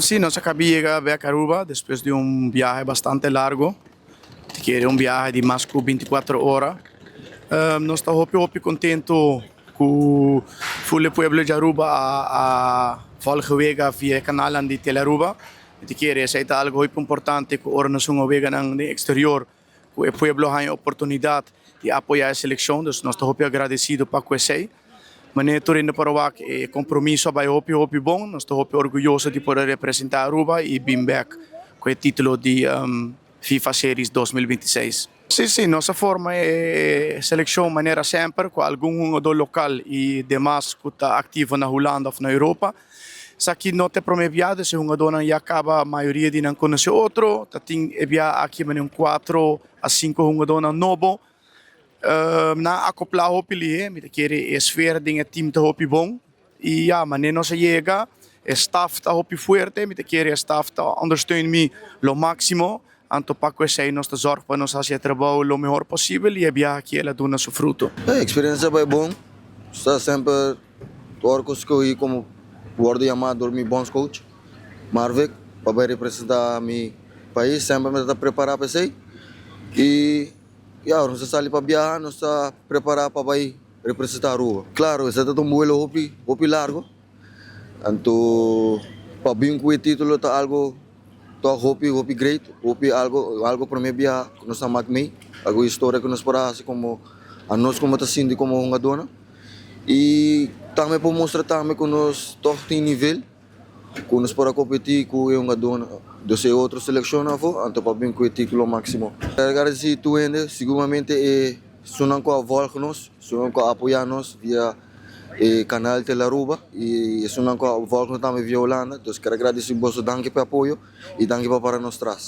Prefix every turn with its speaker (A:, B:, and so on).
A: Si, nos a caba di yega bek Aruba despues di un biahe bastante largo, cu ta un biahe di mas cu 24 ora. Nos ta hopi hopi contento cu full pueblo di Aruba a volg wega via canal di Telearuba. Ta kere esey ta algo hopi importante cu ora nos hunga wega den exterior, cu e pueblo tin oportunidad di apoya e seleccion, dus nos ta hopi agradecido pa esey. Manera tur hende por wak, e compromiso a bay hopi hopi bon, nos ta hopi orguyoso di por representa Aruba y bin back cu e titulo di FIFA Series 2026. Si, nos a forma e seleccion manera semper, cu algun hungado local y demas cu ta activo na Hulanda of na Europa. Esaki no ta prome biaha, e hungadonan ya caba mayoria di nan conoce otro, ta tin e biaha aki un 4 a 5 hungadonan nobo. Nan a acopla hopi lihe, mi ta kere e sfeer den e team ta hopi bon. Y ja, manera nos a yega, e staff ta hopi fuerte, mi ta kere e staff ta ondersteun mi lo maximo. Anto pa cu esey nos ta zorg pa nos haci e trabou lo mihor posibel y e biaha aki el a duna su fruto.
B: E experiencia ta bon. Ta semper ora cu scogi como wordo yama door mi bondscoach Marvick pa representa mi pais, semper mi ta prepara pa esey. Y ja, nos a sali pa biaha, nos ta prepara pa representa Aruba. Claro, esey ta un vuelo hopi, hopi largo. Anto, pa bin cu e titulo ta algo toch hopi, hopi great, hopi algo, algo pa mi biaha, cu nos a maak mee, algo historia cu nos por haci como anos como ta sinti como hungador. Y tambe pa mustra tambe cu nos toch tin nivel, cu nos por competi cu e hungador di otro seleccion afo, anto pa bin cu e titulo maximo. Agradeci tur hende, siguramente e esunnan cu a volg nos, esunnan cu a apoya nos via e canal Telearuba y esunnan cu a volg nos tambe via Hulanda. Anto, kier gradici boso, danki pa e apoyo y danki pa para nos tras.